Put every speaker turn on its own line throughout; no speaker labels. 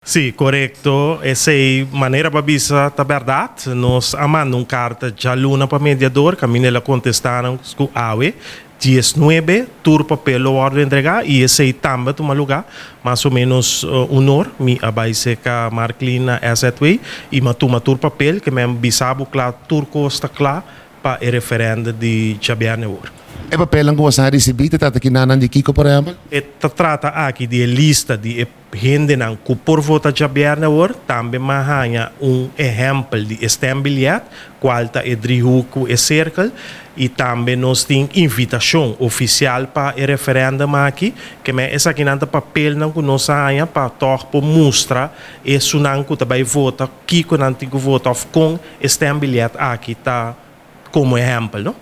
Sí, korekto. Esei manera bo a bisa ta bèrdat. Nos a manda un karta djaluna pa mediador, kaminda el a kontestá nos ku awe, 19, tur papel lo wòrdu entregá i esei tambe a tuma lugá. Mas o ménos un or mi a bai serka Marklin na SZW i mi a tuma tur papel ke men bisa bo kla tur kos ta kla pa e referèndum di djabièrnè awor.
E papelnan ku boso a risibí ta trata kinanan di kiko, por ehèmpel?
E ta trata aki di e lista di e Hendenan ku por vota djabièrnè awor tambe m'a haña un ehèmpel di e stembiljet, kual ta e driehoek ku e sirkel, i tambe nos tin invitashon ofisial pa e referèndum aki. Ke men esakinan ta papelnan ku nos a haña pa tòg por mustra esunnan ku ta bai vota kiko nan tin ku vota òf kon e stembiljet aki ta Komo ehèmpel, no?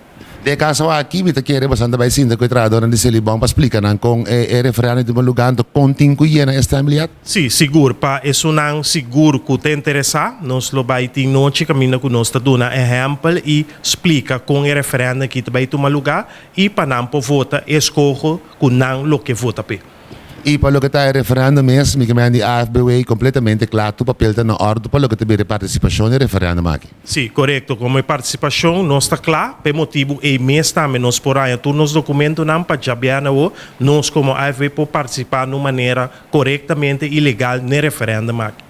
Den e kaso aki mi ta kere boso ta bai sinta ku e trahadornan di Selibon pa splika nan kon e referèndum tin lugá anto kon tin ku yena e stembiljet.
Sí, sigur. Pa esunnan sigur ku ta interesá, nos lo bai tin nochi kaminda ku nos ta duna ehèmpel i splika kon e referèndum aki ta bai tuma lugá i pa nan por vota e eskoho ku nan lo ke vota p'e.
I pa loke ta e referèndum mes, mi ke men di AFBW kompletamente kla, tur papel ta na òrdu pa loke ta bira e partisipashon di e referèndum aki.
Sí, korekto. Komo e partisipashon nos ta kla, pa e motibu ei mes tambe nos por haña tur nos dokumentunan pa djabièrnè awor nos komo AFB por partisipá na un manera korektamente i legal n'e referèndum aki.